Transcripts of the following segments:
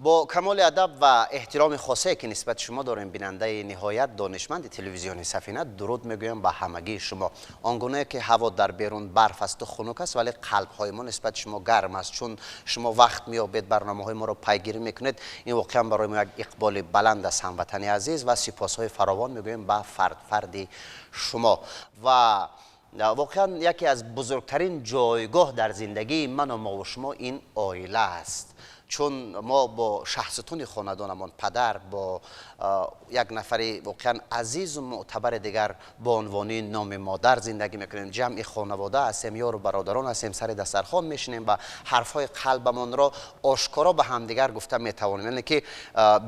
Бо камоли адаб ва эҳтироми хосае, ки нисбати шумо дорем, бинандаи ниҳоят донишманди телевизиони Сафина, дуруд мегӯям ба ҳамагии шумо. Он гунае ки ҳаво дар берун барф асту хунук аст, вале қалбҳои мо нисбати шумо гарм аст, чун шумо вақт меёбед, барномаҳои моро пайгирӣ мекунед. Ин воқеан барои мо як иқболи баланд аст, ҳамватани азиз, ва сипосҳои фаровон мегӯем ба фард фарди шумо. Ва воқеан яке аз бузургтарин ҷойгоҳ дар зиндагии ману мову шумо ин оила аст, чун мо бо шаҳсутуни хонадонамон, падар, бо як нафари воқеан азизу мӯътабари дигар бо унвони номи модар зиндагӣ мекунем. Ҷамъи хонавода ҳастем, ёру бародарон ҳастем, сари дастархон мешинем ва ҳарфҳои қалбамонро ошкоро ба ҳамдигар гуфта метавонем, яъне ки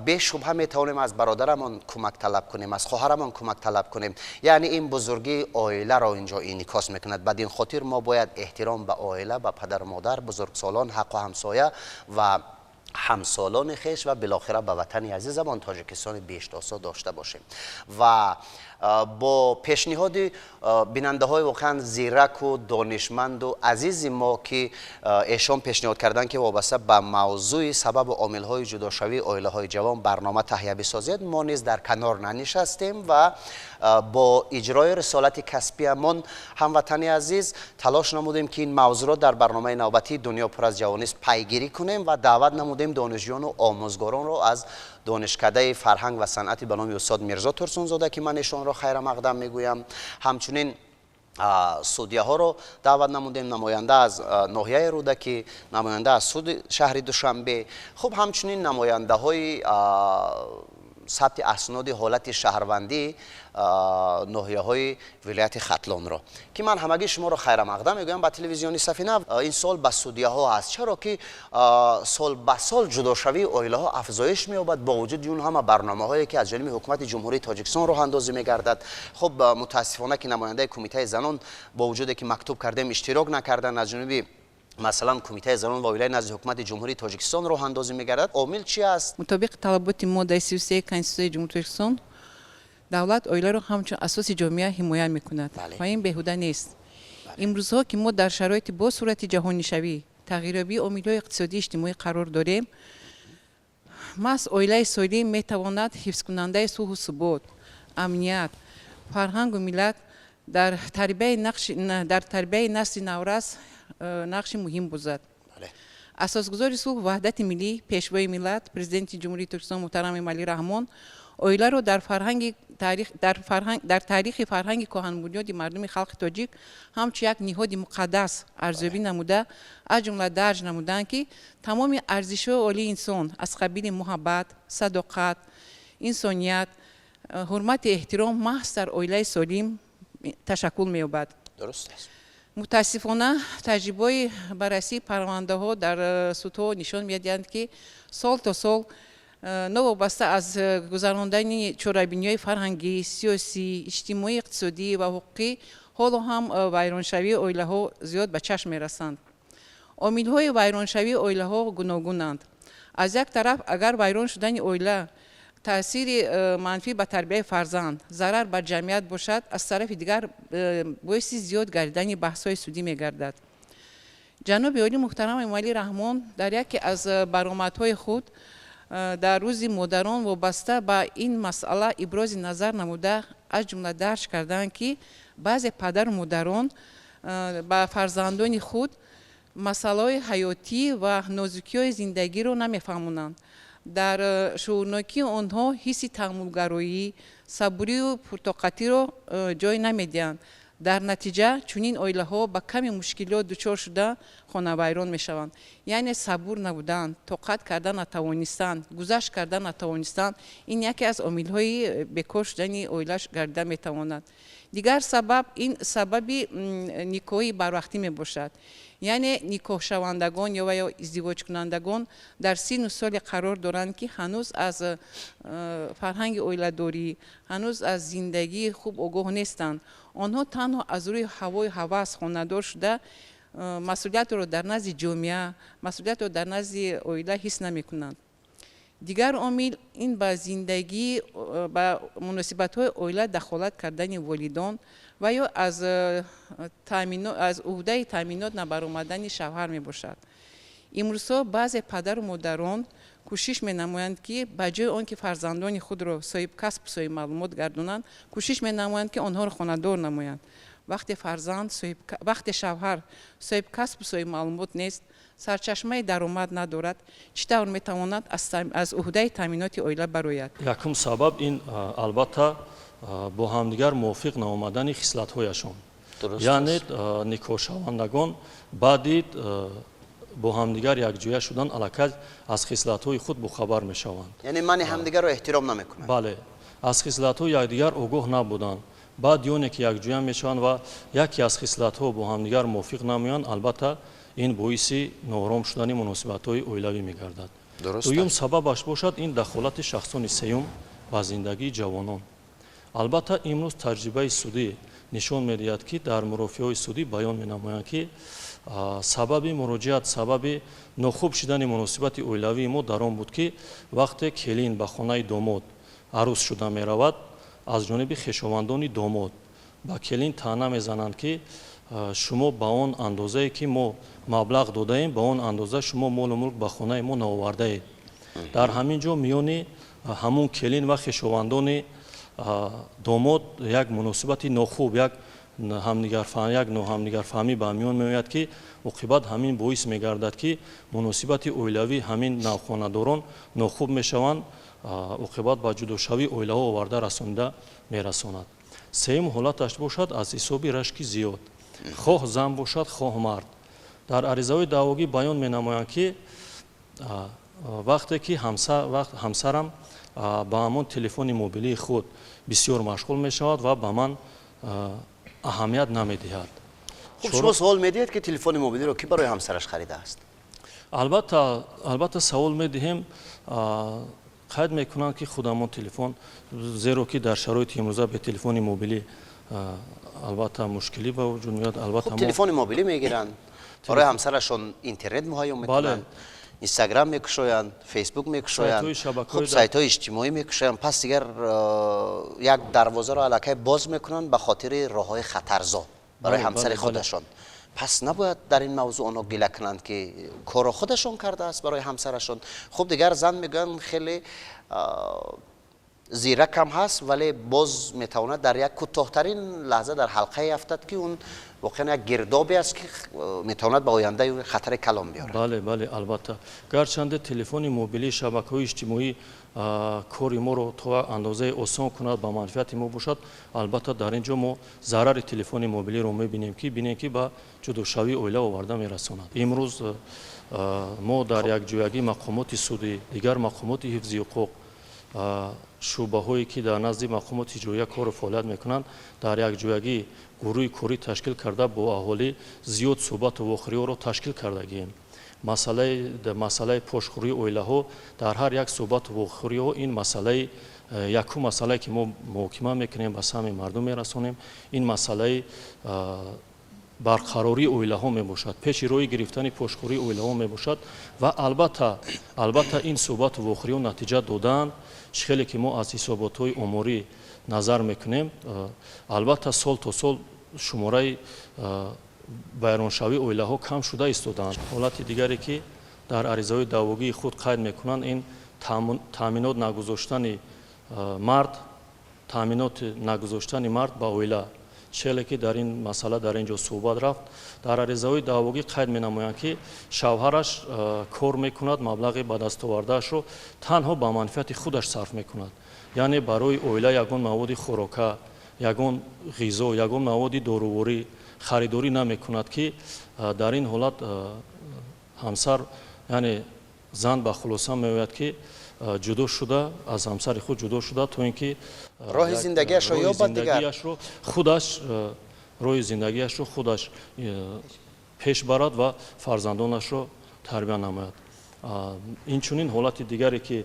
бешубҳа метавонем аз бародарамон кӯмак талаб кунем, аз хоҳарамон кӯмак талаб кунем. Яъне ин бузургии оиларо инҷо инъикос мекунад. Бад ин хотир мо бояд эҳтиром ба оила, ба падару модар, бузургсолон, ҳаққу ҳамсоя ва ҳамсолони хеш ва билохира ба ватани азизамон Тоҷикистони беҳиштосо дошта бошем. Ва бо пешниҳоди бинандаҳои воқеан зираку донишманду азизи мо, ки эшон пешниҳод карданд, ки вобаста ба мавзӯи сабабу омилҳои ҷудошавии оилаҳои ҷавон барнома таҳия бисозед, мо низ дар канор нанишастем ва бо иҷрои рисолати касбиямон, ҳамватани азиз, талош намудем, ки ин мавзӯъро дар барномаи навбатии «Дунё пур аз ҷавонист» пайгирӣ кунем ва даъват намудем донишҷӯёну омӯзгоронро аз Донишкадаи фарҳанг ва санъати ба номи устод Мирзо Турсунзода, ки ман эшонро хайрамақдам мегӯям. Ҳамчунин судяҳоро даъват намудем, намоянда аз ноҳияи Рӯдакӣ, намоянда аз суди шаҳри Душанбе, хуб, ҳамчунин намояндаҳои сабти асноди ҳолати шаҳрвандӣ ноҳияҳои вилояти Хатлонро, ки ман ҳамагӣ шуморо хайрамақдам мегӯям ба телевизиони Сафина. Ин сол ба судяҳо аст, чаро ки сол ба сол ҷудошавии оилаҳо афзоиш меёбад, бо вуҷуди он ҳама барномаҳое, ки аз ҷониби ҳукумати Ҷумҳурии Тоҷикистон роҳандозӣ мегардад. Хуб, мутаассифона, ки намояндаи кумитаи занон, бо вуҷуде ки мактуб кардем, иштирок накарданд. Аз ҷониби, масалан, Кумитаи занон ва оилаи назди ҳукумати Ҷумҳурии Тоҷикистон роҳандозӣ мегардад. Омил чи аст? Мутобиқи талаботи моддаи 33 Конститутсияи Ҷумҳурии Тоҷикистон, давлат оиларо ҳамчун асоси ҷомеа ҳимоя мекунад ва ин беҳуда нест. Имрӯзҳо, ки мо дар шароити бо суръати ҷаҳонишавӣ, тағйирёбии омилҳои иқтисодию иҷтимоӣ қарор дорем, маҳз оилаи солим метавонад ҳифзкунандаи сулҳу субот, амният, фарҳангу миллат, дар тарбияи насли наврас нақши муҳим бозад. Асосгузори сулҳу ваҳдати миллӣ, Пешвои миллат, Президенти Ҷумҳурии Тоҷикистон муҳтарам Эмомалӣ Раҳмон оиларо дар таърихи фарҳанги коҳанбунёди мардуми халқи тоҷик ҳамчун як ниҳоди муқаддас арзёбӣ намуда, аз ҷумла дарҷ намуданд, ки тамоми арзишҳои олии инсон аз қабили муҳаббат, садоқат, инсоният, ҳурмати эҳтиром маҳз дар оилаи солим ташаккул меёбад. Дуруст аст. Мутаассифона, таҷрибаҳои баррасии парвандаҳо дар судҳо нишон медиҳанд, ки сол то сол, новобаста аз гузарондани чорабиниҳои фарҳангӣ, сиёсӣ, иҷтимоӣ, иқтисодӣ ва ҳуқуқӣ, ҳоло ҳам вайроншавии оилаҳо зиёд ба чашм мерасанд. Омилҳои вайроншавии оилаҳо гуногунанд. Аз як тараф, агар вайрон шудани оила таъсири манфӣ ба тарбияи фарзанд, зарар ба ҷамъият бошад, аз тарафи дигар боиси зиёд гардидани баҳсҳои судӣ мегардад. Ҷаноби олӣ муҳтарам Эмомалӣ Раҳмон дар яке аз баромадҳои худ дар Рӯзи модарон вобаста ба ин масъала ибрози назар намуда, аз ҷумла дарҷ карданд, ки баъзе падару модарон ба фарзандони худ масъалаҳои ҳаётӣ ва нозукиҳои зиндагиро намефаҳмонанд, дар шуурнокии онҳо ҳисси таҳаммулгароӣ, сабурию пуртоқатиро ҷой намедиҳанд. Дар натиҷа чунин оилаҳо ба каме мушкилот дучор шуда, хонавайрон мешаванд. Яъне сабур набудан, тоқат карда натавонистан, гузашт карда натавонистан — ин яке аз омилҳои бекор шудани оила гардида метавонад. Дигар сабаб ин сабаби никоҳи барвақтӣ мебошад. Яъне никоҳшавандагон ё издивоҷкунандагон дар синну соле қарор доранд, ки ҳанӯз аз фарҳанги оиладорӣ, ҳанӯз аз зиндагии хуб огоҳ нестанд. Онҳо танҳо аз рӯи ҳавою ҳавас хонадор шуда, масъулиятро дар назди ҷомеа, масъулиятро дар назди оила ҳис намекунанд. Дигар омил ин ба зиндагӣ, ба муносибатҳои оила дахолат кардани волидон ва ё аз уҳдаи таъминот набаромадани шавҳар мебошад. Имрӯзҳо баъзе падару модарон кӯшиш менамоянд, ки ба ҷои он ки фарзандони худро соҳибкасб, соҳибмаълумот гардонанд, кӯшиш менамоянд, ки онҳоро хонадор намоянд. Вақте фарзанд, вақте шавҳар соҳибкасбу соҳибмаълумот нест, сарчашмаи даромад надорад, чӣ тавр метавонад аз уҳдаи таъминоти оила барояд? Якум сабаб ин, албатта, бо ҳамдигар мувофиқ наомадани хислатҳояшон, яъне никоҳшавандагон баъди бо ҳамдигар якҷоя шудан аллакай аз хислатҳои худ бохабар мешаванд. Яъне мани ҳамдигарро эҳтиром намекунанд. Бале, аз хислатҳои якдигар огоҳ набуданд. Баъд ёне ки якҷоя мешаванд ва яке аз хислатҳо бо ҳамдигар мувофиқ намеоянд, албатта, ин боиси ноором шудани муносибатҳои оилавӣ мегардад. Дуюм сабабаш бошад, ин дахолати шахсони сеюм ба зиндагии ҷавонон. Албатта, имрӯз таҷрибаи судӣ нишон медиҳад, ки дар мурофиаҳои судӣ баён менамоянд, ки сабаби муроҷиат, сабаби нохуб шудани муносибати оилавии мо дар он буд, ки вақте келин ба хонаи домод арӯс шуда меравад, аз ҷониби хешовандони домод ба келин таъна мезананд, ки шумо ба он андозае, ки мо маблағ додаем, ба он андоза шумо молу мулк ба хонаи мо наовардаед. Дар ҳамин ҷо миёни ҳамун келин ва хешовандони домод як муносибати нохуб, як ноҳамдигарфаҳмӣ ба миён меояд, ки оқибат ҳамин боис мегардад, ки муносибати оилавӣ ҳамин навхонадорон нохуб мешаванд, оқибат ба ҷудошавии оилаҳо оварда расонида мерасонад. Сеюм ҳолаташ бошад, аз ҳисоби рашки зиёд, хоҳ зан бошад, хоҳ мард. Дар аризаҳои даъвогӣ баён менамоянд, ки вақте ки ҳамсарам ба ҳамон телефони мобилии худ бисёр машғул мешавад ва ба ман аҳамият намедиҳад. Хуб, шумо суол медиҳед, ки телефони мобилиро кӣ барои ҳамсараш харидааст? Албатта, албатта, савол медиҳем. Қайд мекунанд, ки худамон телефон, зеро ки дар шароити имрӯза бе телефони мобилӣ, албатта, мушкилӣ ба вуҷуд меояд. Албатта, телефони мобилӣ мегиранд, барои ҳамсарашон интернет муҳайё мекунанд, Инстаграм мекушоянд, Фейсбук мекушоянд, хуб, сайтҳои иҷтимоӣ мекушоянд. Пас дигар як дарвозаро аллакай боз мекунанд ба хотири роҳҳои хатарзо барои ҳамсари худашон. Пас набояд дар ин мавзӯъ онҳо гила кунанд, ки корро худашон кардааст барои ҳамсарашон. Хуб, дигар зан, мегӯянд, хеле зиракам ҳаст, вале боз метавонад дар як кӯтоҳтарин лаҳза дар ҳалқае афтад, ки он воқеан як гирдобе аст, ки метавонад ба ояндаи хатари калон биёрад. Бале, албатта, гарчанде телефони мобилӣ, шабакаҳои иҷтимоӣ кори моро то андозае осон кунад, ба манфиати мо бошад, албатта, дар ин ҷо мо зарари телефони мобилиро мебинем, ки бинем, ки ба ҷудошавии оила оварда мерасонад. Имрӯз мо дар якҷоягӣ мақомоти судӣ, дигар мақомоти ҳифзи ҳуқуқ, шӯъбаҳое, ки дар назди мақомоти иҷроия кору фаъолият мекунанд, дар якҷоягӣ гурӯҳи корӣ ташкил карда, бо аҳолӣ зиёд суҳбату вохӯриҳоро ташкил кардагием. Масъалаи пошхӯрии оилаҳо дар ҳар як суҳбату вохӯриҳо ин масъалаи якум масъалае, ки мо муҳокима мекунем, ба самъи мардум мерасонем, ин масъалаи барқарории оилаҳо мебошад, пеши роҳи гирифтани пошхӯрии оилаҳо мебошад. Ва албатта, ин суҳбату вохӯриҳо натиҷа додаанд. Чӣ хеле ки мо аз ҳисоботҳои оморӣ назар мекунем, албатта, сол то сол шумораи вайроншавии оилаҳо кам шуда истодаанд. Ҳолати дигаре, ки дар аризаҳои даъвогии худ қайд мекунанд, ин таъминот нагузоштани мард, таъминот нагузоштани мард ба оила. Челе ки дар ин масъала дар ин ҷо суҳбат рафт, дар аризаҳои даъвогӣ қайд менамоянд, ки шавҳараш кор мекунад, маблағи ба дастовардаашро танҳо ба манфиати худаш сарф мекунад, яъне барои оила ягон маводи хӯрока, ягон ғизо, ягон маводи доруворӣ харидорӣ намекунад, ки дар ин ҳолат ҳамсар, яъне зан, ба хулоса меояд, ки ҷудо шуда, аз ҳамсари худ ҷудо шуда, то ин ки роҳи зиндагиашро ёбад дигар. Худаш роҳи зиндагиашро худаш пеш барад ва фарзандонашро тарбия намояд. Инчунин ҳолати дигаре, ки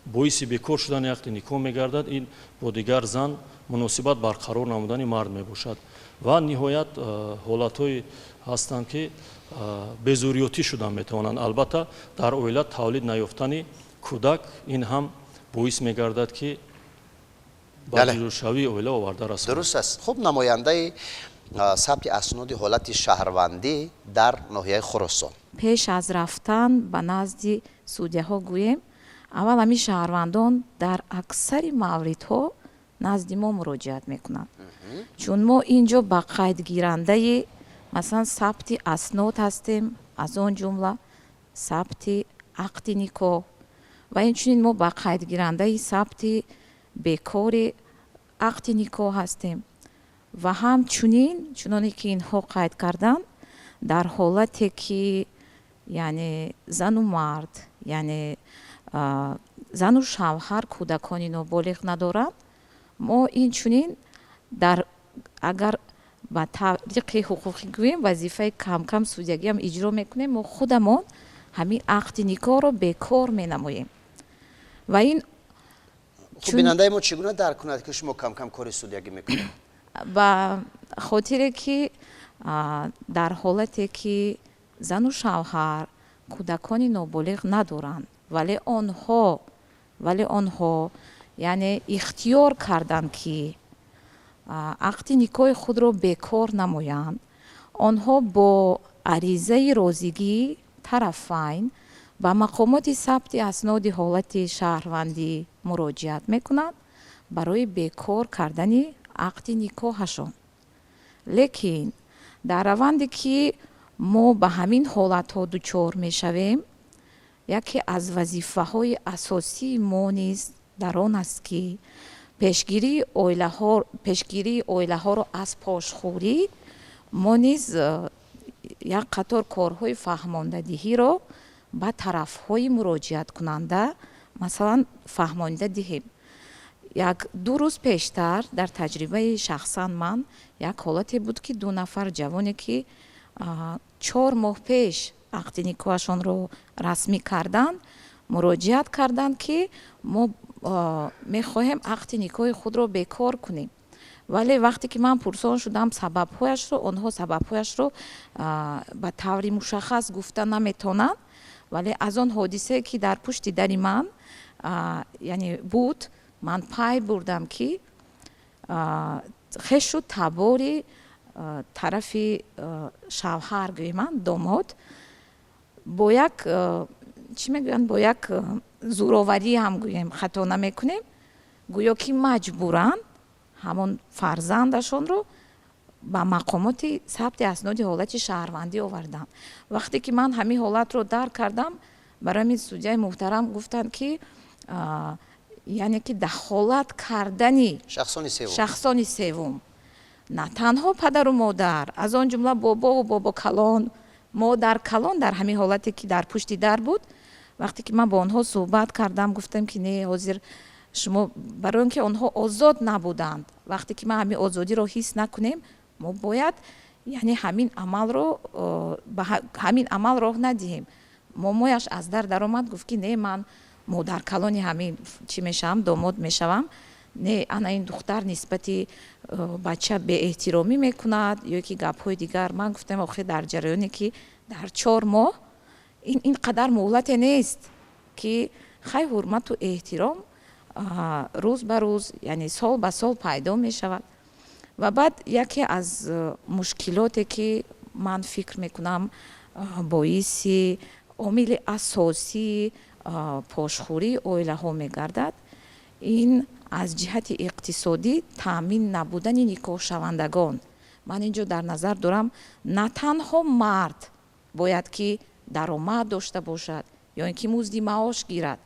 боиси бекор шудани ақди никоҳ мегардад, ин бо дигар зан муносибат барқарор намудани мард мебошад. Ва ниҳоят, ҳолатҳое ҳастанд, ки безурётӣ шуда метавонанд. Албатта, дар оила тавлид наёфтани кӯдак, ин ҳам боис мегардад, ки ба ҷудошавии оила оварда расонад. Дуруст аст. Хуб, намояндаи Сабти асноди ҳолати шаҳрвандӣ дар ноҳияи Хуросон. Пеш аз рафтан ба назди судяҳо гӯем, аввал ҳамин шаҳрвандон дар аксари мавридҳо назди мо муроҷиат мекунанд, чун мо ин ҷо ба қайдгирандаи, масалан, сабти аснод ҳастем, аз он ҷумла сабти ақди никоҳ, ва инчунин мо ба қайдгирандаи сабти бекори ақди никоҳ ҳастем. Ва ҳамчунин, чуноне ки инҳо қайд карданд, дар ҳолате ки, яъне, зану мард, яъне зану шавҳар кӯдакони ноболиғ надоранд, мо инчунин дар, агар ба тариқи ҳуқуқӣ гӯем, вазифаи камкам судягиам иҷро мекунем. Мо худамон ҳамин ақди никоҳро бекор менамоем ва ин Хуб, бинандаи мо чӣ гуна дарк кунад, ки шумо камкам кори судягӣ мекунед? Ба хотире ки дар ҳолате ки зану шавҳар кӯдакони ноболиғ надоранд, вале онҳо, яъне, ихтиёр карданд, ки ақди никоҳи худро бекор намоянд, онҳо бо аризаи розигии тарафайн ба мақомоти сабти асноди ҳолати шаҳрвандӣ муроҷиат мекунанд барои бекор кардани ақди никоҳашон. Лекин дар раванде ки мо ба ҳамин ҳолатҳо дучор мешавем, яке аз вазифаҳои асосии мо низ дар он аст, ки пешгирии оилаҳоро аз пошхӯрӣ мо низ як қатор корҳои фаҳмондадиҳиро ба тарафҳои муроҷиаткунанда, масалан, фаҳмонида диҳем. Як ду рӯз пештар дар таҷрибаи шахсан ман як ҳолате буд, ки ду нафар ҷавоне, ки 4 моҳ пеш ақди никоҳашонро расмӣ карданд, муроҷиат карданд, ки мо мехоҳем ақди никоҳи худро бекор кунем. Вале вақте ки ман пурсон шудам сабабҳояшро, онҳо сабабҳояшро ба таври мушаххас гуфта наметавонанд. Вале аз он ҳодисае, ки дар пушти дари ман, яъне, буд, ман пай бурдам, ки хешу табори тарафи шавҳар, гӯеман, домод, бо як, чӣ мегӯянд, бо як зӯроварӣ ҳам гӯем, хато намекунем, гӯё ки маҷбуран ҳамон фарзандашонро ба мақомоти сабти асноди ҳолати шаҳрвандӣ оварданд. Вақте ки ман ҳамин ҳолатро дарк кардам, барои ҳамин судяи муҳтарам гуфтанд, ки, яъне, ки дахолат кардани шахсони севум, на танҳо падару модар, аз он ҷумла бобову бобокалон, модаркалон, дар ҳамин ҳолате ки дар пушти дар буд, вақте ки ман бо онҳо суҳбат кардам, гуфтам, ки не, ҳозир шумо, барои он ки онҳо озод набуданд, вақте ки ман ҳамин озодиро ҳис накунем, мо бояд, яъне, ҳамин амалро, ба ҳамин амал роҳ надиҳем. Момояш аз дар даромад, гуфт, ки не, ман модаркалони ҳамин чӣ мешавам, домод мешавам, не, ана ин духтар нисбати бача беэҳтиромӣ мекунад ё ки гапҳои дигар. Ман гуфтам, охир дар ҷараёне ки дар 4 моҳ ин қадар муҳлате нест, ки хай, ҳурмату эҳтиром рӯз ба рӯз, яъне сол ба сол пайдо мешавад. Ва баъд яке аз мушкилоте, ки ман фикр мекунам, боиси омили асосии пошхӯрии оилаҳо мегардад, ин аз ҷиҳати иқтисодӣ таъмин набудани никоҳшавандагон. Ман ин ҷо дар назар дорам, на танҳо мард бояд ки даромад дошта бошад ё ин ки музди маош гирад.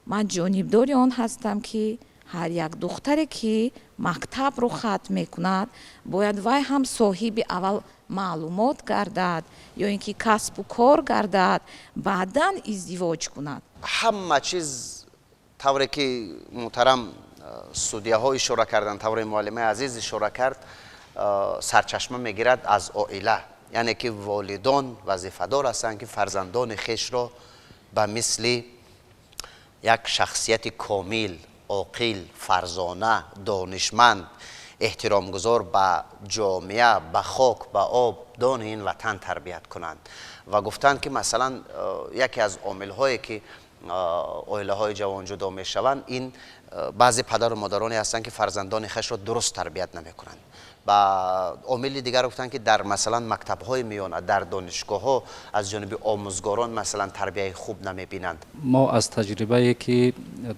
Ман ҷонибдори он ҳастам, ки ҳар як духтаре, ки мактабро хатм мекунад, бояд вай ҳам соҳиби аввал маълумот гардад ё ин ки касбу кор гардад, баъдан издивоҷ кунад. Ҳама чиз тавре ки муҳтарам судяҳо ишора карданд, тавре муаллимаи азиз ишора кард, сарчашма мегирад аз оила, яъне ки волидон вазифадор ҳастанд, ки фарзандони хешро ба мисли як шахсияти комил, оқил, фарзона, донишманд, эҳтиромгузор ба ҷомеа, ба хок, ба об дони ин ватан тарбият кунанд. Ва гуфтанд, ки масалан, яке аз омилҳое ки оилаҳои ҷавон ҷудо мешаванд, ин баъзе падару модароне ҳастанд, ки фарзандони хешро дуруст тарбият намекунанд. Ба омили дигар гуфтанд, ки дар масалан мактабҳои миёна, дар донишгоҳҳо аз ҷониби омӯзгорон масалан тарбияи хуб намебинанд. Мо аз таҷрибае, ки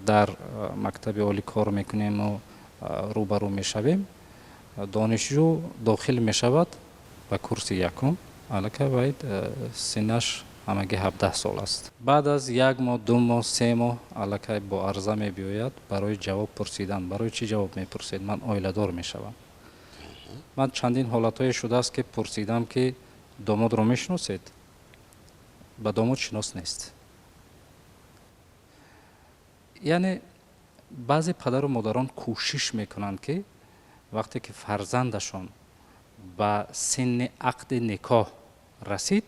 дар мактаби олӣ кор мекунему рӯбарӯ мешавем, донишҷӯ дохил мешавад ба курси якум, аллакай вай синнаш ҳамагӣ 17 сол аст. Баъд аз як моҳ, 2 моҳ, 3 моҳ аллакай бо арза мебиёяд барои ҷавоб пурсидан. Барои чӣ ҷавоб мепурсед? Ман оиладор мешавам. Ман чандин ҳолатҳое шудааст, ки пурсидам, ки домодро мешиносед? Ба домод шинос нест. Яъне баъзе падару модарон кӯшиш мекунанд, ки вақте ки фарзандашон ба синни ақди никоҳ расид,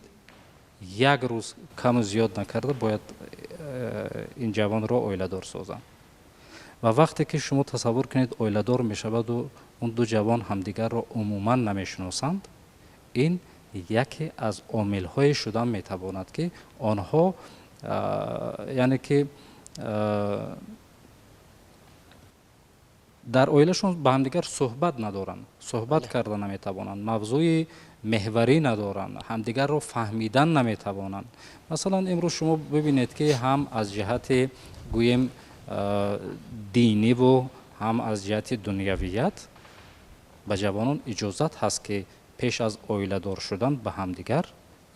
як рӯз каму зиёд накарда бояд ин ҷавонро оиладор созанд. Ва вақте ки шумо тасаввур кунед, оиладор мешаваду он ду ҷавон ҳамдигарро умуман намешиносанд, ин яке аз омилҳое шудан метавонад, ки онҳо яъне ки дар оилашон ба ҳамдигар суҳбат надоранд, суҳбат карда наметавонанд, мавзӯи меҳварӣ надоранд, ҳамдигарро фаҳмидан наметавонанд. Масалан, имрӯз шумо бибинед, ки ҳам аз ҷиҳати гӯем диниву ҳам аз ҷиҳати дунявият ба ҷавонон иҷозат ҳаст, ки пеш аз оиладор шудан ба ҳамдигар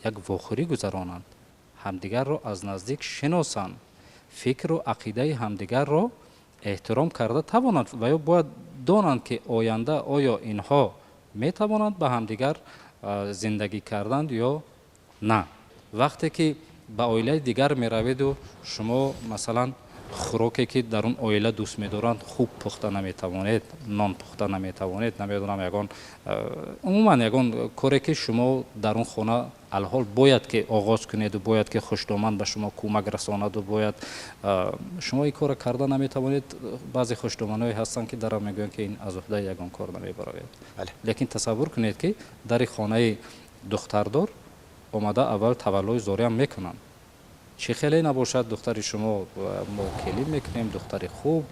як вохӯрӣ гузаронанд, ҳамдигарро аз наздик шиносанд, фикру ақидаи ҳамдигарро эҳтиром карда тавонанд ва ё бояд донанд, ки оянда оё инҳо метавонанд ба ҳамдигар зиндагӣ карданд ё на. Вақте ки ба оилаи дигар мераведу шумо масалан хӯроке, ки дар он оила дӯст медоранд, хуб пухта наметавонед, нон пухта наметавонед, намедонам, ягон умуман ягон коре, ки шумо дар он хона алҳол бояд ки оғоз кунеду бояд ки хушдоман ба шумо кӯмак расонаду бояд шумо ин корро карда наметавонед. Баъзе хушдоманҳое ҳастанд, ки дарав мегӯянд, ки ин аз уҳдаи ягон кор намебарояд. Лекин тасаввур кунед, ки дари хонаи духтардор омада аввал таваллои зориам мекунанд. Чӣ хеле набошад, духтари шумо мо келин мекунем, духтари хуб,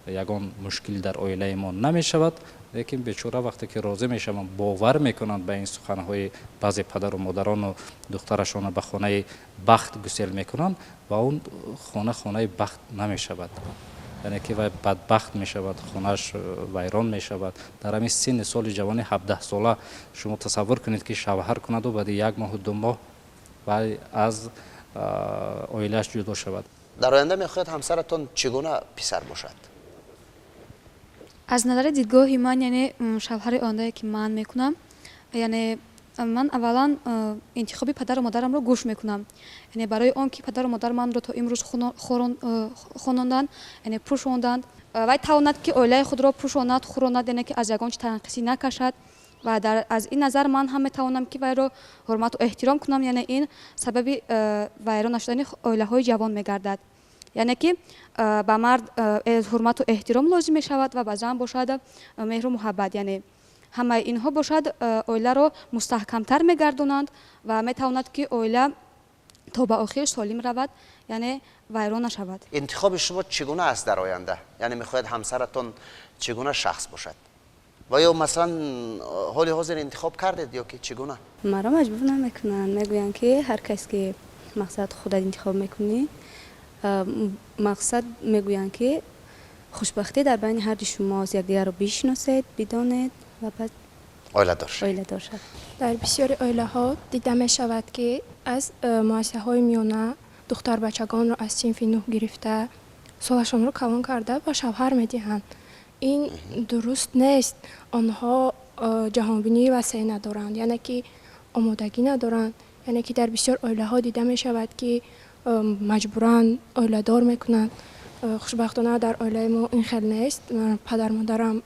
ягон мушкил дар оилаи мо намешавад. Лекин бечора вақте ки розӣ мешаванд, бовар мекунанд ба ин суханҳои баъзе падару модарону духтарашонро ба хонаи бахт гусел мекунанд ва он хона хонаи бахт намешавад, яъне ки вай бадбахт мешавад, хонааш вайрон мешавад. Дар ҳамин синни соли ҷавони 17сола шумо тасаввур кунед, ки шавҳар кунаду баъди як моҳу 2 моҳ вай аз оилааш ҷудо шавад. Дар оянда мехоҳед ҳамсаратон чӣ гуна писар бошад? Аз назари дидгоҳи ман, яъне шавҳари ояндае, ки ман мекунам, яъне ман аввалан интихоби падару модарамро гӯш мекунам, яъне барои он ки падару модар манро то имрӯз хононданд, яъне пӯшонданд, вай тавонад, ки оилаи худро пӯшонад, хӯронад, яъне ки аз ягон чи танқисӣ накашад. Ва аз ин назар ман ҳам метавонам, ки вайро ҳурмату эҳтиром кунам, яъне ин сабаби вайрон нашудани оилаҳои ҷавон мегардад. Яъне ки ба мард ҳурмату эҳтиром лозим мешавад ва ба зан бошад меҳру муҳаббат. Яъне ҳамаи инҳо бошад оиларо мустаҳкамтар мегардонанд ва метавонад, ки оила то ба охир солим равад, яъне вайрон нашавад. Интихоби шумо чӣ гуна аст дар оянда? Яъне мехоҳед ҳамсаратон чӣ гуна шахс бошад? Ва ё масалан ҳоли ҳозир интихоб кардед ё ки чӣ гуна? Маро маҷбур намекунанд, мегӯянд, ки ҳар кас ки мақсад худат интихоб мекунӣ, мақсад мегӯянд, ки хушбахтӣ дар байни ҳарду шумост, якдигарро бишиносед, бидонед ва баъд оиладор шавед. Оиладор шавед. Дар бисёри оилаҳо дида мешавад, ки аз муассисаҳои миёна духтарбачагонро аз синфи нӯҳ гирифта, солашонро калон карда ба шавҳар медиҳанд. Ин дуруст нест. Онҳо ҷаҳонбинии васеъ надоранд, яъне ки омодагӣ надоранд. Яъне ки дар бисёр оилаҳо дида мешавад, ки маҷбуран оиладор мекунанд. Хушбахтона, дар оилаи мо ин хел нест. Падар модарам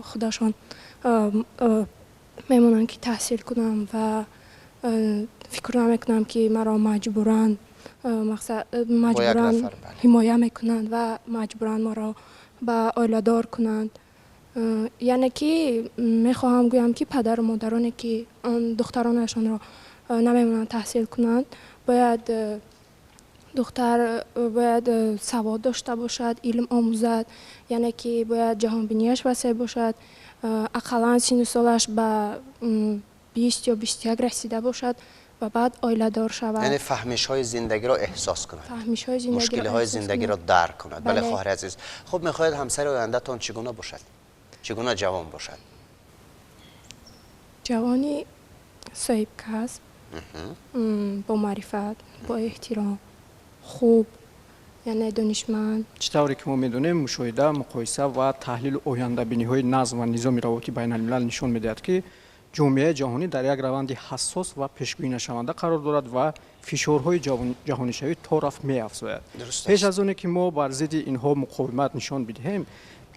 худашон мемонанд, ки таҳсил кунам, ва фикр намекунам, ки маро маҷбуран маҷбуран ҳимоя мекунанд ва маҷбуран маро ба оиладор кунанд. Яъне ки мехоҳам гӯям, ки падару модароне, ки духтаронашонро намемонанд таҳсил кунанд, бояд Духтар бояд савод дошта бошад, илм омӯзад, яъне ки бояд ҷаҳонбинияш васеъ бошад, ақаллан сину солаш ба 20 ё 21 расида бошад ва баъд оиладор шавад. Яъне фаҳмишҳои зиндагиро эҳсос кунад, мушкилиҳои зиндагиро дарк кунад. Бале, хоҳари азиз, хуб, мехоҳед ҳамсари ояндатон чӣ гуна бошад, чӣ гуна ҷавон бошад? Ҷавони соҳибкасб, бо маърифат, бо эҳтиром, хуб, яъне донишманд. Чӣ тавре ки мо медонем, мушоҳида, муқоиса ва таҳлилу ояндабиниҳои назм ва низоми равобити байналмилал нишон медиҳад, ки ҷомеаи ҷаҳонӣ дар як раванди ҳассос ва пешгӯинашаванда қарор дорад ва фишорҳои ҷаҳонишавӣ то рафт меафзояд. Пеш аз оне ки мо бар зидди инҳо муқовимат нишон бидиҳем,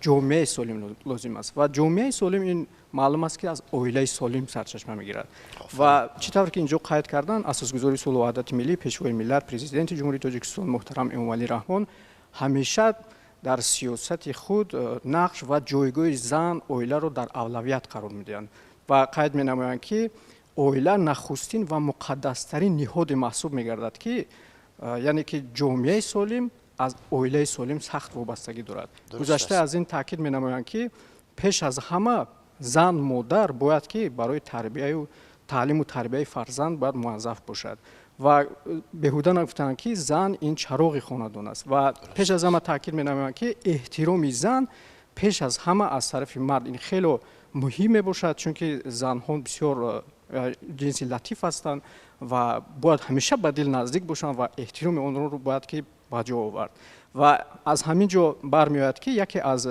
ҷомеаи солим лозим аст ва ҷомеаи солим ин маълум аст, ки аз оилаи солим сарчашма мегирад. Ва чӣ тавр ки инҷо қайд кардан, асосгузори сулҳу ваҳдати миллӣ, пешвои миллат, президенти Ҷумҳурии Тоҷикистон муҳтарам Эмомалӣ Раҳмон ҳамеша дар сиёсати худ нақш ва ҷойгоҳи зан, оиларо дар авлавият қарор медиҳанд ва қайд менамоянд, ки оила нахустин ва муқаддастарин ниҳоде маҳсуб мегардад, ки яъне ки ҷомеаи солим аз оилаи солим сахт вобастагӣ дорад. Гузашта аз ин, таъкид менамоянд, ки пеш аз ҳама зан, модар бояд ки барои тарбияю таълиму тарбияи фарзанд бояд муваззаф бошад ва беҳуда нагуфтанд, ки зан ин чароғи хонадон аст. Ва пеш аз ҳама таъкид менамоянд, ки эҳтироми зан пеш аз ҳама аз тарафи мард ин хело муҳим мебошад, чунки занҳо бисёр ҷинси латиф ҳастанд ва бояд ҳамеша ба дил наздик бошанд ва эҳтироми онҳоро бояд ки ба ҷо овард. Ва аз ҳамин ҷо бармеояд, ки яке аз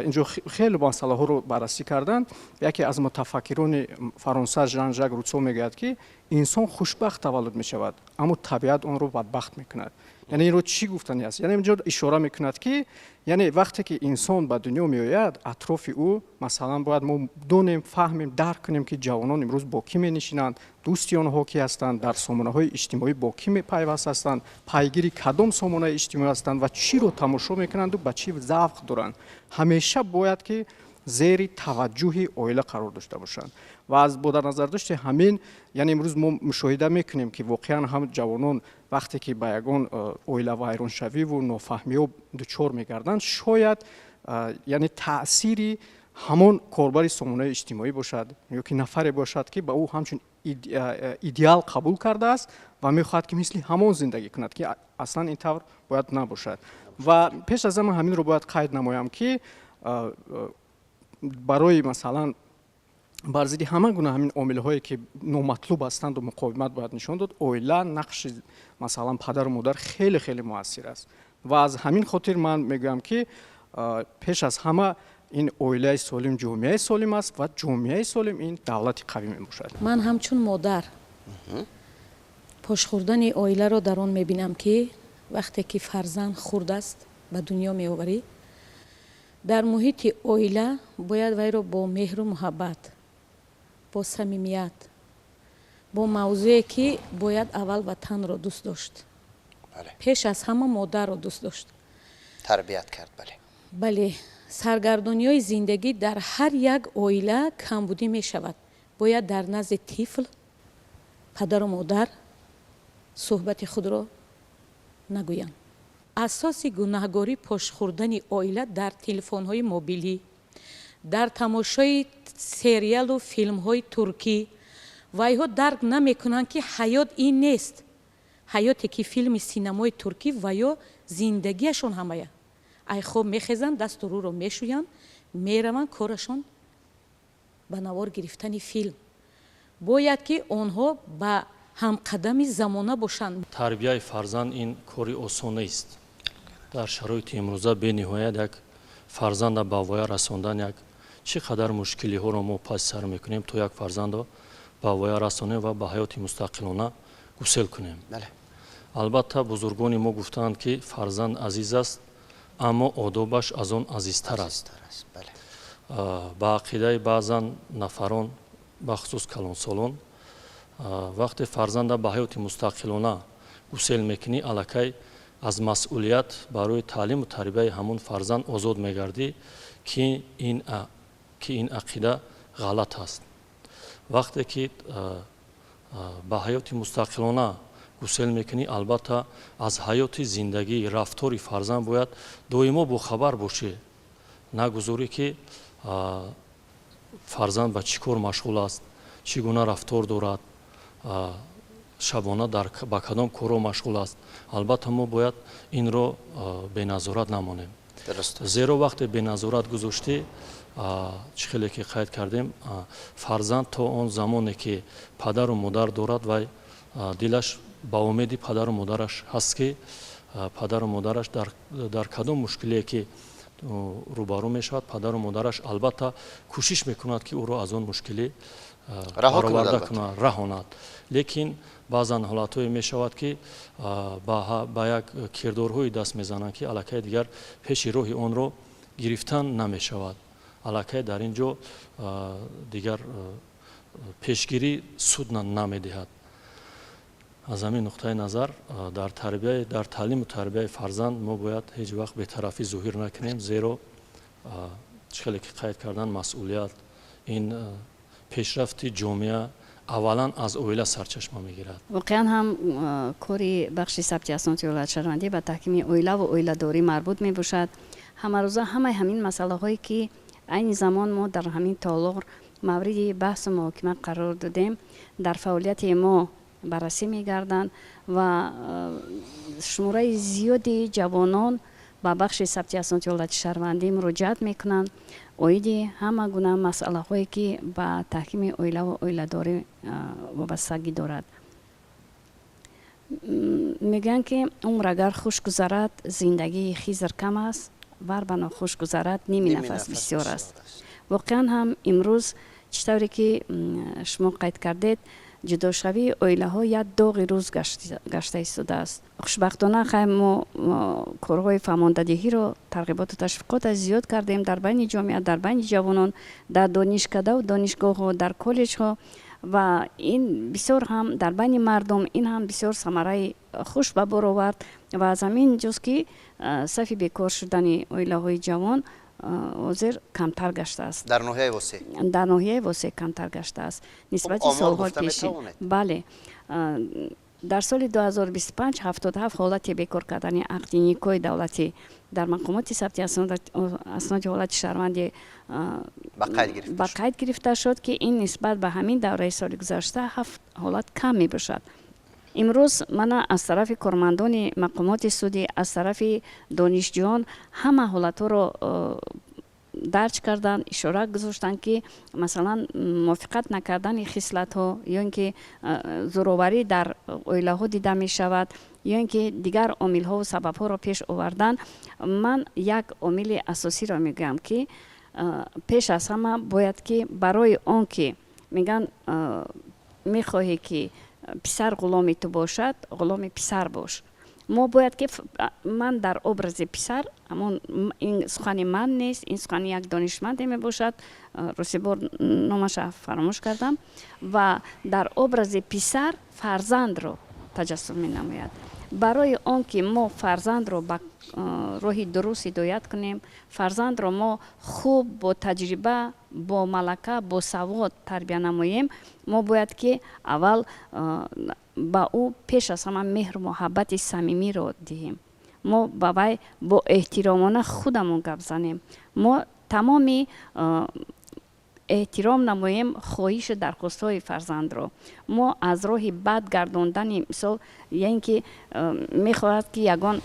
инҷо хеле масъалаҳоро баррасӣ карданд, яке аз мутафаккирони Фаронса Жан Жак Русо мегӯяд, ки инсон хушбахт таваллуд мешавад, аммо табиат онро бадбахт мекунад. Яъне инро чӣ гуфтани аст? Яъне инҷо ишора мекунад, ки яъне вақте ки инсон ба дунё меояд, атрофи ӯ, масалан, бояд мо донем, фаҳмем, дарк кунем, ки ҷавонон имрӯз бо кӣ менишинанд, дӯсти онҳо кӣ ҳастанд, дар сомонаҳои иҷтимоӣ бо кӣ пайваст ҳастанд, пайгири кадом сомонаи иҷтимоӣ ҳастанд ва чиро тамошо мекунанду ба чӣ завқ доранд. Ҳамеша бояд ки зери таваҷҷӯҳи оила қарор дошта бошанд. Ва аз бо дар назардошти ҳамин, яъне имрӯз мо мушоҳида мекунем, ки воқеан ҳам ҷавонон вақте ки ба ягон оила вайроншавиву нофаҳмиҳо дучор мегарданд, шояд яъне таъсири ҳамон корбари сомонаи иҷтимоӣ бошад ё ки нафаре бошад, ки ба ӯ ҳамчун идеал қабул кардааст ва мехоҳад, ки мисли ҳамон зиндагӣ кунад, ки аслан ин тавр бояд набошад. Ва пеш аз ҳама ҳаминро бояд қайд намоям, ки барои, масалан, бар зидди ҳама гуна ҳамин омилҳое, ки номатлуб ҳастанду муқовимат бояд нишон дод, оила, нақши, масалан, падару модар хеле хеле муассир аст. Ва аз ҳамин хотир ман мегӯям, ки пеш аз ҳама ин оилаи солим ҷомеаи солим аст ва ҷомеаи солим ин давлати қавӣ мебошад. Ман ҳамчун модар пошхӯрдани оиларо дар он мебинам, ки вақте ки фарзанд хурд аст, ба дунё меоварӣ, дар муҳити оила бояд вайро бо меҳру муҳаббат, бо самимият, бо мавзӯе, ки бояд аввал ватанро дӯст дошт, пеш аз ҳама модарро дӯст дошт, тарбият кард, бале. Бале, саргардониҳои зиндагӣ дар ҳар як оила камбудӣ мешавад. Бояд дар назди тифл падару модар суҳбати худро нагӯянд. Асоси гунаҳгорӣ пошхӯрдани оила дар телефонҳои мобилӣ, дар тамошои сериалу филмҳои туркӣ. Вайҳо дарк намекунанд, ки ҳаёт ин нест. Ҳаёте, ки филми синамои туркӣ ва ё зиндагиашон ҳамая ай хоб мехезанд, дасту рӯро мешӯянд, мераванд, корашон ба навор гирифтани филм. Бояд ки онҳо ба ҳамқадами замона бошанд. Тарбияи фарзанд ин кори осон нест. Дар шароити имрӯза бениҳоят як фарзанда ба воя расондан як чӣ қадар мушкилиҳоро мо паси сар мекунем, то як фарзандро ба воя расонем ва ба ҳаёти мустақилона гусел кунем. Албатта, бузургони мо гуфтаанд, ки фарзанд азиз аст, аммо одобаш аз он азизтар аст. Ба ақидаи баъзан нафарон, бахусус калонсолон, вақте фарзанда ба ҳаёти мустақилона гусел мекунӣ, аллакай аз масъулият барои таълиму тарбияи ҳамон фарзанд озод мегардӣ, ки ин ақида ғалат аст. Вақте ки ба ҳаёти мустақилона Гусел мекунӣ, албатта, аз ҳаёти зиндагӣ, рафтори фарзанд бояд доимо бохабар бошӣ. Нагузорӣ, ки фарзанд ба чӣ кор машғул аст, чӣ гуна рафтор дорад, шабона ба кадом корҳо машғул аст. Албатта, мо бояд инро беназорат намонем, зеро вақте беназорат гузоштӣ, чӣ хеле ки қайд кардем, фарзанд то он замоне ки падару модар дорад, вай дилаш ба умеди падару модараш ҳаст, ки падару модараш дар кадом мушкилие ки рӯбарӯ мешавад, падару модараш албатта кӯшиш мекунад, ки ӯро аз он мушкилӣ бароварда кунад, раҳонад. Лекин баъзан ҳолатҳое мешавад, ки ба як кирдорҳое даст мезананд, ки аллакай дигар пеши роҳи онро гирифтан намешавад. Аллакай дар ин ҷо дигар пешгирӣ суд намедиҳад. Аз ҳамин нуқтаи назар, дар тарбия, дар таълиму тарбияи фарзанд мо бояд ҳеҷ вақт бетарафӣ зоҳир накунем, зеро, чӣ хеле ки қайд кардан, масъулият, ин пешрафти ҷомеа аввалан аз оила сарчашма мегирад. Воқеан ҳам, кори бахши сабти асноди ҳолати шаҳрвандӣ ба таҳкими оилаву оиладорӣ марбут мебошад. Ҳамарӯза ҳамаи ҳамин масъалаҳое, ки айни замон мо дар ҳамин толор мавриди баҳсу муҳокима қарор додем, дар фаъолияти мо баррасӣ мегарданд ва шумораи зиёди ҷавонон ба бахши сабти асноди ҳолати шаҳрвандӣ муроҷиат мекунанд оиди ҳама гуна масъалаҳое, ки ба таҳкими оилаву оиладорӣ вобастагӣ дорад. Мегӯянд, ки умр агар хуш гузарад, зиндагии Хизр кам аст, вар ба нохуш гузарад, ними нафас бисёр аст. Воқеан ҳам, имрӯз, чӣ тавре ки шумо қайд кардед, ҷудошавии оилаҳо як доғи рӯз гашта истодааст. Хушбахтона, хай, мо корҳои фаҳмондадиҳиро, тарғиботу ташвиқота зиёд кардем дар байни ҷомеа, дар байни ҷавонон, дар донишкадаву донишгоҳҳо, дар коллеҷҳо ва ин бисёр ҳам дар байни мардум, ин ҳам бисёр самараи хуш ба бор овард. Ва аз ҳамин ҷост, ки сафи бекор шудани оилаҳои ҷавон ҳозир камтар гаштааст. Дар ноҳияи Восеъ? Дар ноҳияи Восеъ камтар гаштааст нисбати солҳои пешин. Бале, дар соли 2025 77 ҳолати бекор кардани ақди никоҳи давлатӣ дар мақомоти сабти асноди ҳолати шаҳрвандӣ ба қайд гирифта шуд, ки ин нисбат ба ҳамин давраи соли гузашта ҳафт ҳолат кам мебошад. Имрӯз мана аз тарафи кормандони мақомоти судӣ, аз тарафи донишҷӯён ҳама ҳолатҳоро дарҷ карданд, ишора гузоштанд, ки масалан мувофиқат накардани хислатҳо ё ин ки зӯроварӣ дар оилаҳо дида мешавад, ё ин ки дигар омилҳову сабабҳоро пеш овардан. Ман як омили асосиро мегӯям, ки пеш аз ҳама бояд ки барои он ки мегӯянд, мехоҳӣ ки писар ғуломи ту бошад, ғуломи писар бош. Мо бояд ки ман дар образи писар, ҳамон ин сухани ман нест, ин сухани як донишманде мебошад, ростибор номаша фаромӯш кардам, ва дар образи писар фарзандро таҷассум менамояд. Барои он ки мо фарзандро ба роҳи дуруст ҳидоят кунем, фарзандро мо хуб, бо таҷриба, бо малака, бо савод тарбия намоем, мо бояд ки аввал ба ӯ пеш аз ҳама меҳру муҳаббати самимиро диҳем. Мо ба вай бо эҳтиромона худамон гап занем, мо тамоми эҳтиром намоем хоҳишу дархостҳои фарзандро. Мо аз роҳи бад гардондани, мисол, я ин ки мехоҳад ки ягон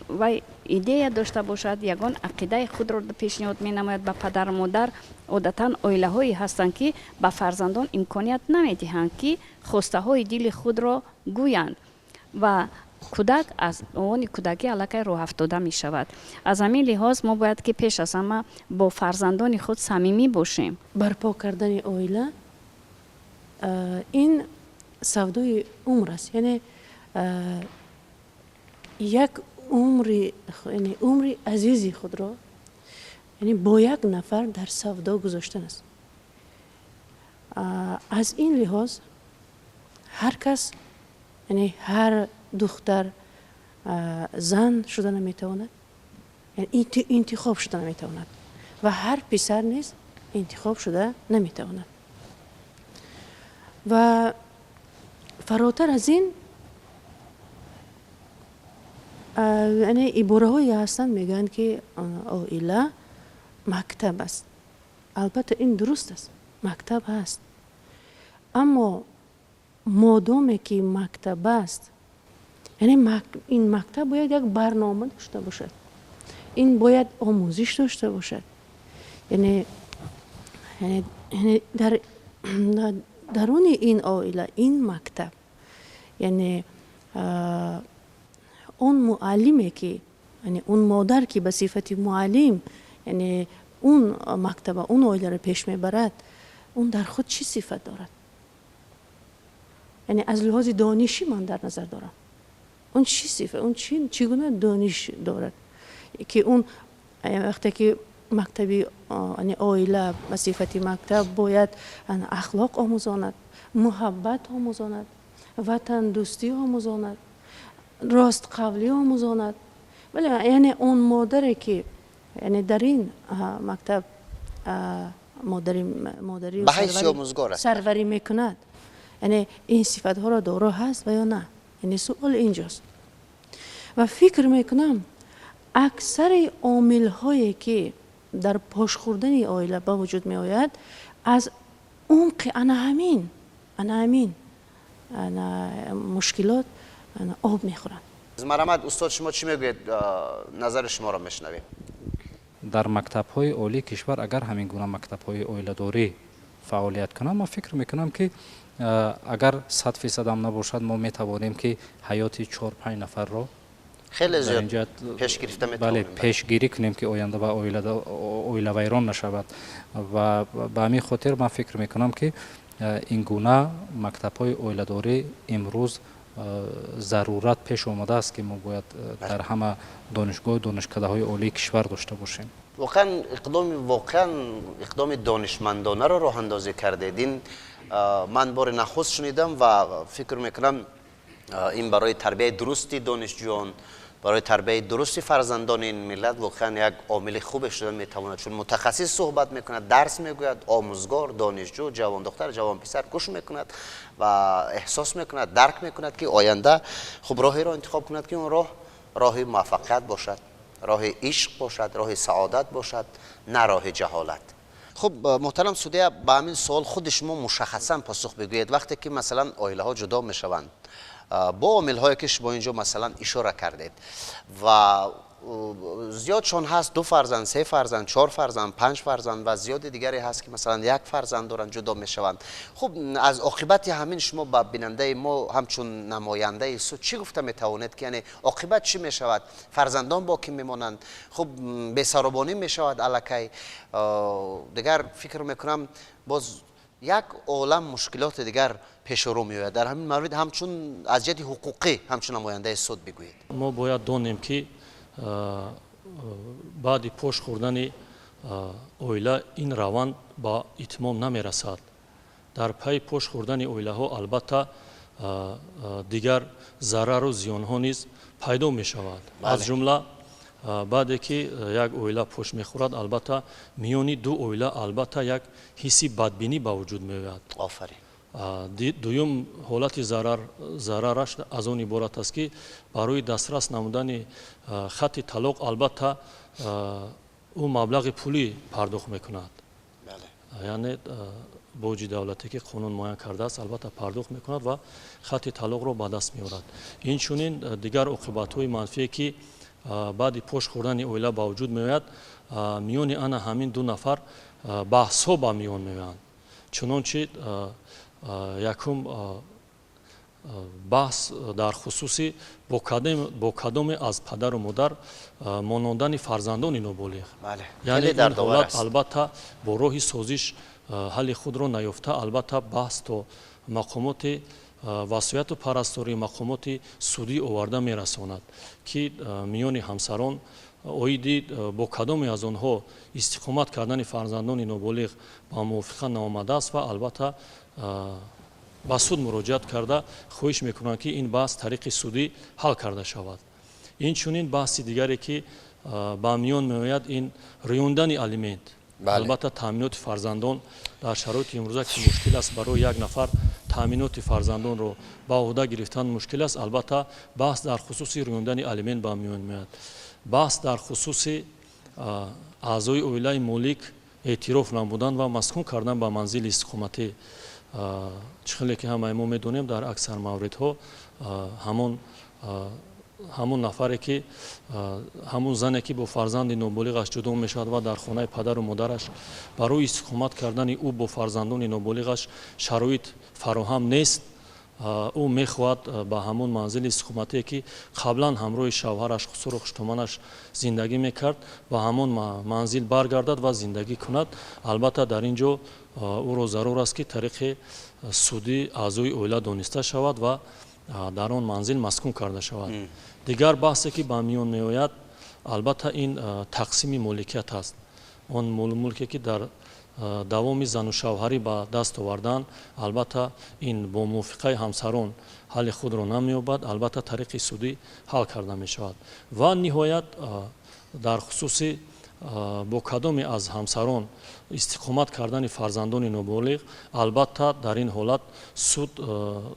вай идея дошта бошад, ягон ақидаи худро пешниҳод менамояд ба падару модар. Одатан оилаҳое ҳастанд, ки ба фарзандон имконият намедиҳанд, ки хостаҳои дили худро гӯянд, ва кӯдак аз овони кӯдакӣ аллакай роҳафтода мешавад. Аз ҳамин лиҳоз мо бояд ки пеш аз ҳама бо фарзандони худ самимӣ бошем. Барпо кардани оила ин савдои умр аст, яъне як умри, яъне умри азизи худро, яъне бо як нафар дар савдо гузоштан аст. Аз ин лиҳоз ҳар кас, яъне ҳар духтар зан шуда наметавонад, интихоб шуда наметавонад ва ҳар писар низ интихоб шуда наметавонад. Ва фаротар аз ин Яъне ибораҳое ҳастанд, мегӯянд, ки оила мактаб аст. Албатта, ин дуруст аст, мактаб ҳаст, аммо модоме ки мактаб аст, яъне ин мактаб бояд як барнома дошта бошад, ин бояд омӯзиш дошта бошад. Яъне дар даруни ин оила, ин мактаб, яъне он муаллиме ки, яъне он модар ки ба сифати муаллим, яъне он мактаба, он оиларо пеш мебарад, он дар худ чӣ сифат дорад? Яъне аз лиҳози донишӣ ман дар назар дорам, он чӣ сифат, он чӣ гуна дониш дорад, ки он вақте ки мактаби оила ба сифати мактаб бояд ахлоқ омӯзонад, муҳаббат омӯзонад, ватандӯстӣ омӯзонад, ростқавлӣ омӯзонад. Вале яъне он модаре ки, яъне дар ин мактаб модари сарварӣ мекунад, яъне ин сифатҳоро доро ҳаст ва ё на? Яъне суол инҷост. Ва фикр мекунам, аксари омилҳое ки дар пошхӯрдани оила ба вуҷуд меояд, аз умқи ана ҳамин мушкилот об мехӯранд. Марҳамат, устод, шумо чӣ мегӯед? Назари шуморо мешунавем. Дар мактабҳои олии кишвар агар ҳамин гуна мактабҳои оиладорӣ фаъолият кунанд, ман фикр мекунам, ки агар 100% ҳам набошад, мо метавонем, ки ҳаёти 4-5 нафарро хеле зиёд пеш гирифта метавонем, бале, пешгирӣ кунем, ки оянда ба оилавайрон нашавад. Ва ба ҳамин хотир ман фикр мекунам, ки ин гуна мактабҳои оиладорӣ имрӯз зарурат пеш омадааст, ки мо бояд дар ҳама донишгоҳу донишкадаҳои олии кишвар дошта бошем. Воқеан иқдоми донишмандонаро роҳандозӣ кардед. Ин ман бори нахуст шунидам ва фикр мекунам, ин барои тарбияи дурусти донишҷӯён, барои тарбияи дурусти фарзандони ин миллат воқеан як омили хубе шуда метавонад, чун мутахассис суҳбат мекунад, дарс мегӯяд, омӯзгор, донишҷӯ, ҷавондухтар, ҷавонписар гӯш мекунад ва эҳсос мекунад, дарк мекунад, ки оянда хуб роҳеро интихоб кунад, ки он роҳ роҳи муваффақият бошад, роҳи ишқ бошад, роҳи саодат бошад, на роҳи ҷаҳолат. Хуб, муҳтарам судья, ба ҳамин суол худи шумо мушаххасан посух бигӯед. Вақте ки масалан оилаҳо ҷудо мешаванд бо омилҳое ки шумо инҷо масалан ишора кардед, ва зиёдшон ҳаст ду фарзанд, се фарзанд, чор фарзанд, панҷ фарзанд ва зиёди дигаре ҳаст, ки масалан як фарзанд доранд, ҷудо мешаванд. Хуб, аз оқибати ҳамин шумо ба бинандаи мо ҳамчун намояндаи суд чӣ гуфта метавонед, ки яъне оқибат чӣ мешавад, фарзандон бо кӣ мемонанд? Хуб, бесаробонӣ мешавад аллакай. Дигар фикр мекунам, боз як олам мушкилоти дигар пеши рӯ меояд. Дар ҳамин маврид ҳамчун аз ҷиҳати ҳуқуқӣ, ҳамчун намояндаи суд бигӯед. Мо бояд донем, ки баъди пош хӯрдани оила ин раванд ба итмом намерасад. Дар пайи пош хӯрдани оилаҳо албатта дигар зарару зиёнҳо низ пайдо мешавад. Аз ҷумла, баъде ки як оила пош мехӯрад, албатта миёни ду оила албатта як ҳисси бадбинӣ ба вуҷуд меояд. Офарин. Дуюм ҳолати зарараш аз он иборат аст, ки барои дастрас намудани хатти талоқ албатта ӯ маблағи пулӣ пардохт мекунад, яъне боҷи давлатӣ, ки қонун муайян кардааст, албатта пардохт мекунад ва хатти талоқро ба даст меорад. Инчунин дигар оқибатҳои манфие, ки баъди пош хӯрдани оила ба вуҷуд меояд, миёни ана ҳамин ду нафар баҳсҳо ба миён меоянд. Чунончи, якум баҳс дар хусуси бо кадоме аз падару модар монондани фарзандони ноболиғ. Яъне ин ҳолат албатта бо роҳи созиш ҳалли худро наёфта, албатта баҳс то мақомоти васояту парасторӣ, мақомоти судӣ оварда мерасонад, ки миёни ҳамсарон оиди бо кадоме аз онҳо истиқомат кардани фарзандони ноболиғ ба мувофиқа наомадааст ва албатта ба суд муроҷиат карда хоҳиш мекунанд, ки ин баҳс тариқи судӣ ҳал карда шавад. Инчунин баҳси дигаре, ки ба миён меояд, ин рӯёндани алимент. Албатта, таъминоти фарзандон дар шароити имрӯза, ки мушкил аст барои як нафар Таъминоти фарзандонро ба уҳда гирифтан мушкил аст, албатта баҳс дар хусуси рӯёндани алимент ба миён меояд. Баҳс дар хусуси аъзои оилаи молик эътироф намудан ва маскун кардан ба манзили истиқоматӣ. Чӣ хеле ки ҳамаи мо медонем, дар аксар мавридҳо ҳамон нафаре ки, ҳамон зане ки бо фарзанди ноболиғаш ҷудо мешавад ва дар хонаи падару модараш барои истиқомат кардани ӯ бо фарзандони ноболиғаш шароит фароҳам нест, ӯ мехоҳад ба ҳамон манзили истиқоматие, ки қаблан ҳамроҳи шавҳараш, хусуру хуштоманаш зиндагӣ мекард, ба ҳамон манзил баргардад ва зиндагӣ кунад. Албатта, дар ин ҷо ӯро зарур аст, ки тариқи судӣ аъзои оила дониста шавад ва дар он манзил маскун карда шавад. Дигар баҳсе, ки ба миён меояд, албатта, ин тақсими моликият аст. Он молу мулке, ки дар давоми зану шавҳарӣ ба даст овардан, албатта, ин бо мувофиқаи ҳамсарон ҳалли худро намеёбад, албатта, тариқи судӣ ҳал карда мешавад. Ва ниҳоят, дар хусуси бо кадоме аз ҳамсарон истиқомат кардани фарзандони ноболиғ, албатта, дар ин ҳолат суд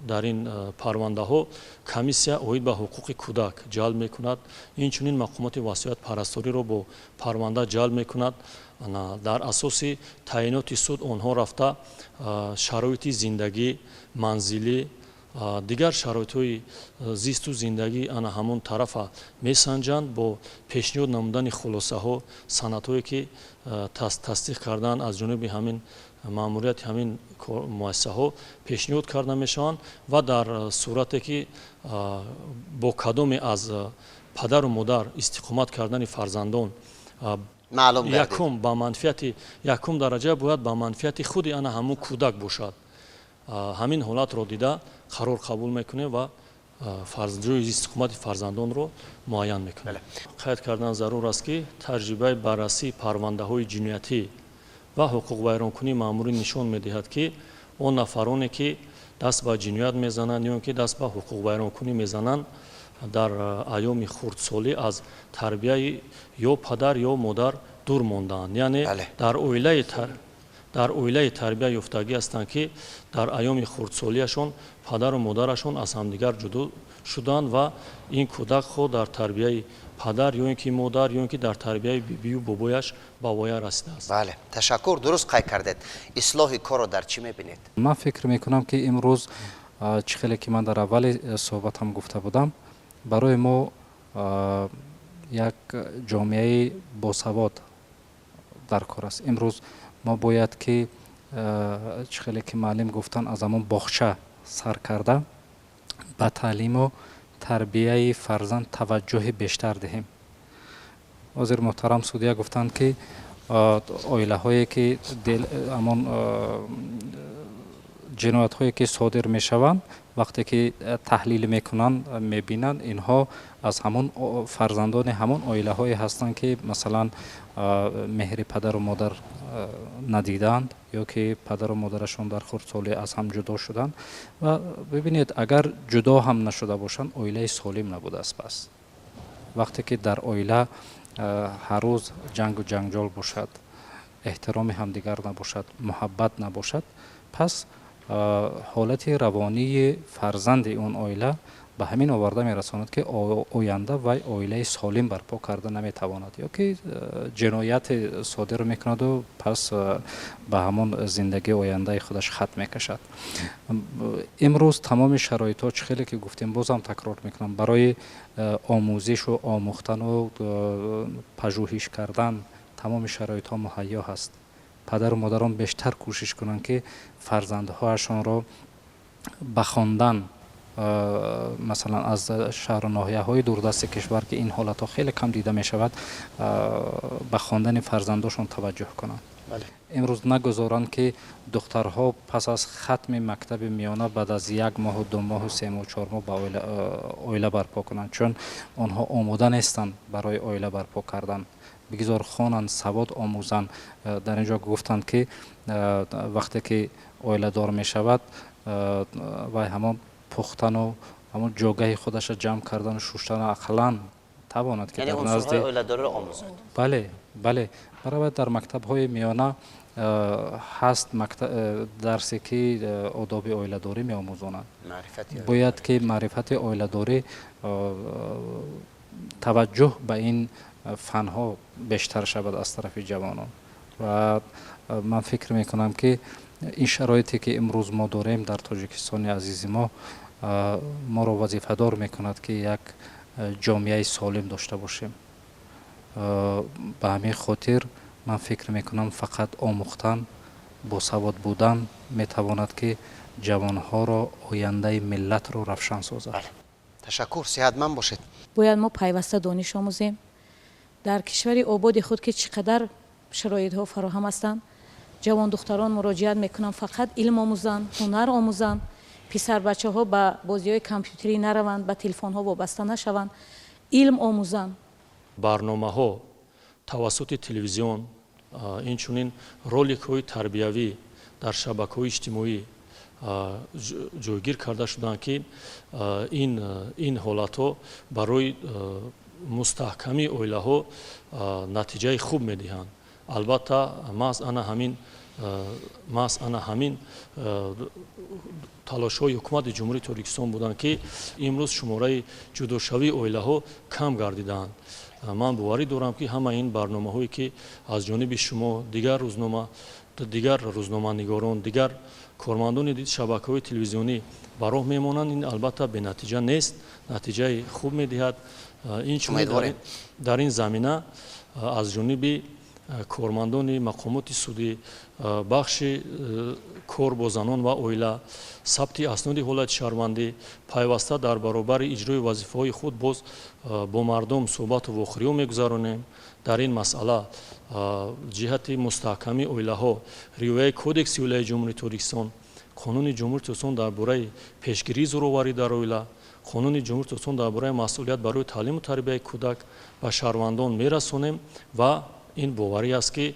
дар ин парвандаҳо комиссия оид ба ҳуқуқи кӯдак ҷалб мекунад, инчунин мақомоти васоят парасториро бо парванда ҷалб мекунад. Дар асоси таъиноти суд онҳо рафта шароити зиндагӣ, манзилӣ, дигар шароитҳои зисту зиндагӣ ана ҳамон тарафа месанҷанд, бо пешниҳод намудани хулосаҳо, санадҳое, ки тасдиқ кардан аз ҷониби ҳамин маъмурияти ҳамин муассисаҳо пешниҳод карда мешаванд. Ва дар сурате ки бо кадоме аз падару модар истиқомат кардани фарзандон якум ба манфиати, якум дараҷа бояд ба манфиати худи ана ҳамон кӯдак бошад, ҳамин ҳолатро дида қарор қабул мекунем ва ҷои истиқомати фарзандонро муайян мекунем. Қайд кардан зарур аст, ки таҷрибаи баррасии парвандаҳои ҷиноятӣ ва ҳуқуқвайронкунии маъмурӣ нишон медиҳад, ки он нафароне, ки даст ба ҷиноят мезананд ё ки даст ба ҳуқуқвайронкунӣ мезананд, дар айёми хурдсолӣ аз тарбияи ё падар, ё модар дур мондаанд, яъне дар оилаи тарбия ёфтагӣ ҳастанд, ки дар айёми хурдсолиашон падару модарашон аз ҳамдигар ҷудо шуданд ва ин кӯдак хоҳ дар тарбияи падар ё ин ки модар, ё ин ки дар тарбияи бибию бобояш ба воя расидааст. Бале, ташаккур, дуруст қайд кардед. Ислоҳи корро дар чӣ мебинед? Ман фикр мекунам, ки имрӯз, чӣ хеле ки ман дар аввали суҳбатам гуфта будам, барои мо як ҷомеаи босавод дар кор аст. Имрӯз мо бояд ки, чӣ хеле ки муаллим гуфтанд, аз ҳамон боғча сар карда ба таълиму тарбияи фарзанд таваҷҷӯҳи бештар диҳем. Ҳозир муҳтарам судья гуфтанд, ки оилаҳое ки ҳамон ҷиноятҳое ки содир мешаванд, вақте ки таҳлил мекунанд, мебинанд, инҳо аз ҳамон фарзандони ҳамон оилаҳое ҳастанд, ки масалан меҳри падару модар надиданд ё ки падару модарашон дар хурдсолӣ аз ҳам ҷудо шуданд. Ва бибинед, агар ҷудо ҳам нашуда бошанд, оилаи солим набудааст. Пас вақте ки дар оила ҳар рӯз ҷангу ҷанҷол бошад, эҳтироми ҳамдигар набошад, муҳаббат набошад, пас ҳолати равонии фарзанди он оила ба ҳамин оварда мерасонад, ки оянда вай оилаи солим барпо карда наметавонад ё ки ҷинояте содир мекунаду пас ба ҳамон зиндагии ояндаи худаш хат мекашад. Имрӯз тамоми шароитҳо, чӣ хеле ки гуфтем, бозам такрор мекунам, барои омӯзишу омӯхтану пажӯҳиш кардан тамоми шароитҳо муҳайё ҳаст. Падару модарон бештар кӯшиш кунанд, ки фарзандҳояшонро ба хондан, масалан, аз шаҳру ноҳияҳои дурдасти кишвар, ки ин ҳолатҳо хеле кам дида мешавад, ба хондани фарзандошон таваҷҷӯҳ кунанд. Имрӯз нагузоранд, ки духтарҳо пас аз хатми мактаби миёна баъд аз як моҳу, 2 моҳу, 3 моҳу, 4 моҳ ба оила барпо кунанд, чун онҳо омода нестанд барои оила барпо кардан. Бигзор хонанд, савод омӯзанд. Дар ин ҷо гуфтанд, ки вақте ки оиладор мешавад, вай ҳамон пухтану ҳамон ҷогаҳи худаша ҷамъ кардану шуштану ақаллан тавонад, ки дар назди бале баравад дар мактабҳои миёна. Ҳаст дарсе, ки одоби оиладорӣ меомӯзонад. Бояд ки маърифати оиладорӣ, таваҷҷӯҳ ба ин фанҳо бештар шавад аз тарафи ҷавонон. Ва ман фикр мекунам, ки ин шароите, ки имрӯз мо дорем дар Тоҷикистони азизи мо, моро вазифадор мекунад, ки як ҷомеаи солим дошта бошем. Ба ҳамин хотир ман фикр мекунам, фақат омӯхтан, босавод будан метавонад, ки ҷавонҳоро, ояндаи миллатро равшан созад. Ташаккур, сиҳатманд бошед. Бояд мо пайваста дониш омӯзем. Дар кишвари ободи худ, ки чӣ қадар шароитҳо фароҳам ҳастанд, ҷавондухтарон муроҷиат мекунанд, фақат илм омӯзанд, ҳунар омӯзанд, писарбачаҳо ба бозиҳои компютерӣ нараванд, ба телефонҳо вобаста нашаванд, илм омӯзанд. Барномаҳо тавассути телевизион, инчунин роликҳои тарбиявӣ дар шабакаҳои иҷтимоӣ ҷойгир карда шуданд, ки ин ҳолатҳо барои мустаҳкамии оилаҳо натиҷаи хуб медиҳанд. Албатта, маҳз ана ҳамин талошҳои Ҳукумати Ҷумҳурии Тоҷикистон буданд, ки имрӯз шумораи ҷудошавии оилаҳо кам гардидаанд. Ман боварӣ дорам, ки ҳама ин барномаҳое, ки аз ҷониби шумо, дигар рӯзноманигорон, дигар кормандони шабакаҳои телевизионӣ ба роҳ мемонанд, ин албатта бенатиҷа нест, натиҷаи хуб медиҳад. Инчунин дар ин замина аз ҷониби кормандони мақомоти судӣ, бахши кор бо занон ва оила, сабти асноди ҳолати шаҳрвандӣ пайваста дар баробари иҷрои вазифаҳои худ боз бо мардум суҳбату вохӯриҳо мегузаронем. Дар ин масъала, ҷиҳати мустаҳкамии оилаҳо, риояи Кодекси оилаи Ҷумҳурии Тоҷикистон, Қонуни Ҷумҳурии Тоҷикистон дар бораи пешгирии зӯроварӣ дар оила, Қонуни Ҷумҳурии Тоҷикистон дар бораи масъулият барои таълиму тарбияи кӯдак ба шаҳрвандон мерасонем. Ва ин боварӣ аст, ки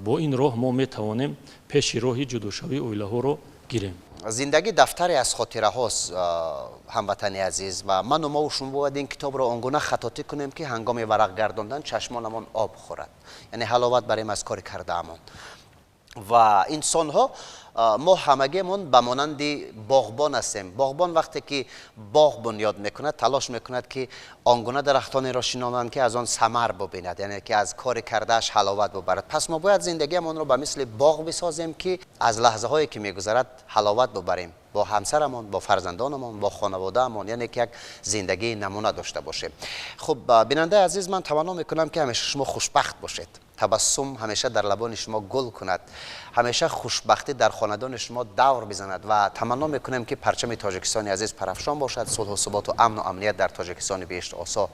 бо ин роҳ мо метавонем пеши роҳи ҷудошавии оилаҳоро гирем. Зиндагӣ дафтаре аз хотираҳост, ҳамватани азиз, ва ману мову шумо бояд ин китобро он гуна хатотӣ кунем, ки ҳангоми варақ гардондан чашмонамон об хӯрад, яъне ҳаловат барем аз кори кардаамон. Ва инсонҳо, мо ҳамагиамон ба монанди боғбон ҳастем. Боғбон вақте ки боғ бунёд мекунад, талош мекунад, ки он гуна дарахтонеро шинонанд, ки аз он самар бубинад, яъне ки аз кори кардааш ҳаловат бубарад. Пас мо бояд зиндагиамонро ба мисли боғ бисозем, ки аз лаҳзаҳое ки мегузарад ҳаловат бубарем бо ҳамсарамон, бо фарзандонамон, бо хонаводаамон, яъне ки як зиндагии намуна дошта бошем. Хуб, бинандаи азиз, ман таманно мекунам, ки ҳамеша шумо хушбахт бошед, табассум ҳамеша дар лабони шумо гул кунад, ҳамеша хушбахтӣ дар хонадони шумо давр бизанад. Ва таманно мекунем, ки парчами Тоҷикистони азиз парафшон бошад, сулҳу суботу амну амният дар Тоҷикистони биҳиштосо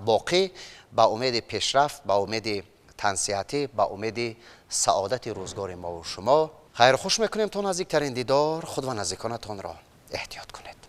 боқӣ. Ба умеди пешрафт, ба умеди тансиҳатӣ, ба умеди саодати рӯзгори мову шумо хайру хуш мекунем. То наздиктарин дидор худ ва наздиконатонро эҳтиёт кунед.